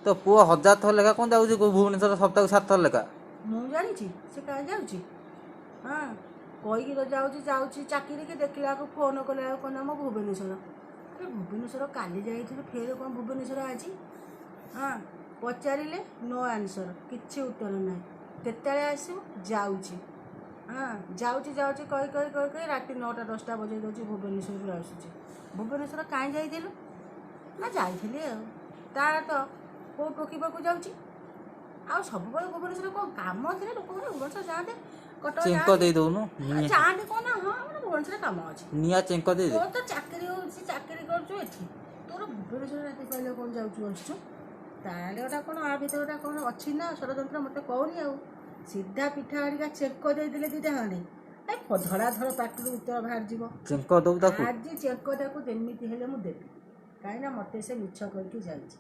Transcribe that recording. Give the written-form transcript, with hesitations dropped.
ତୋ ପୁଅ 1000 ଥର ଲେଖା କ'ଣ ଯାଉଛି ଭୁବନେଶ୍ୱର ସପ୍ତାହକୁ 7 ଥର ଲେଖା? ମୁଁ ଜାଣିଛି ସେ କାହିଁ ଯାଉଛି। ହଁ, କହିକି ତ ଯାଉଛି, ଯାଉଛି ଚାକିରିକି। ଦେଖିଲା ବେଳକୁ ଫୋନ୍ କଲା ବେଳକୁ କ'ଣ ନା ମୁଁ ଭୁବନେଶ୍ୱର। ଆରେ, ଭୁବନେଶ୍ୱର କାଲି ଯାଇଥିଲୁ, ଫେର କ'ଣ ଭୁବନେଶ୍ୱର ଆଜି? ହଁ, ପଚାରିଲେ ନୋ ଆନ୍ସର୍, କିଛି ଉତ୍ତର ନାହିଁ। କେତେବେଳେ ଆସିବୁ? ଯାଉଛି। ହଁ, ଯାଉଛି ଯାଉଛି କହି କହି କହି କହି ରାତି 9ଟା 10ଟା ବଜେଇ ଦେଉଛି, ଭୁବନେଶ୍ୱରରୁ ଆସୁଛି। ଭୁବନେଶ୍ୱର କାହିଁ ଯାଇଥିଲୁ? ନା, ଯାଇଥିଲି ଆଉ। ତାର ତ କେଉଁ ଟୋକି ପାଖକୁ ଯାଉଛି? ଆଉ ସବୁବେଳେ ଭୁବନେଶ୍ୱର କ'ଣ କାମ ଥିଲେ ଲୋକମାନେ ଭୁବନେଶ୍ୱର ଯାଆନ୍ତେ, କଟକ ଚେଙ୍କ ଯାଆନ୍ତେ। ଦେଇ ଦଉନୁ। ଯାଆନ୍ତି କ'ଣ ନା, ହଁ, ଆମର ଭୁବନେଶ୍ୱରରେ କାମ ଅଛି। ନିଆଁ ଚେଙ୍କ ଦେଇଦେ। ତୋର ତ ଚାକିରି ହେଉଛି, ଚାକିରି କରୁଛୁ ଏଠି, ତୋର ଭୁବନେଶ୍ୱର ରାତି ପାଇଲେ କ'ଣ ଯାଉଛୁ ଆସୁଛୁ? ତାହେଲେ ଗୋଟା କ'ଣ ଆ ଭିତରେ ଗୋଟା କ'ଣ ଅଛି ନା ଷଡ଼ଯନ୍ତ୍ର, ମୋତେ କହୁନି। ଆଉ ସିଧା ପିଠା ଆଣିକା ଚେଙ୍କ ଦେଇଦେଲେ 2ଟା ଖଣ୍ଡେ, ଏ ଧଡ଼ା ଧଡ଼ ପାଟିରୁ ଉତ୍ତର ବାହାରିଯିବ। ଚେଙ୍କ ଦବୁ ତାକୁ। ଆଜି ଚେଙ୍କଟାକୁ ଯେମିତି ହେଲେ ମୁଁ ଦେବି, କାହିଁକିନା ମୋତେ ସେ ମିଛ କହିକି ଯାଇଛି।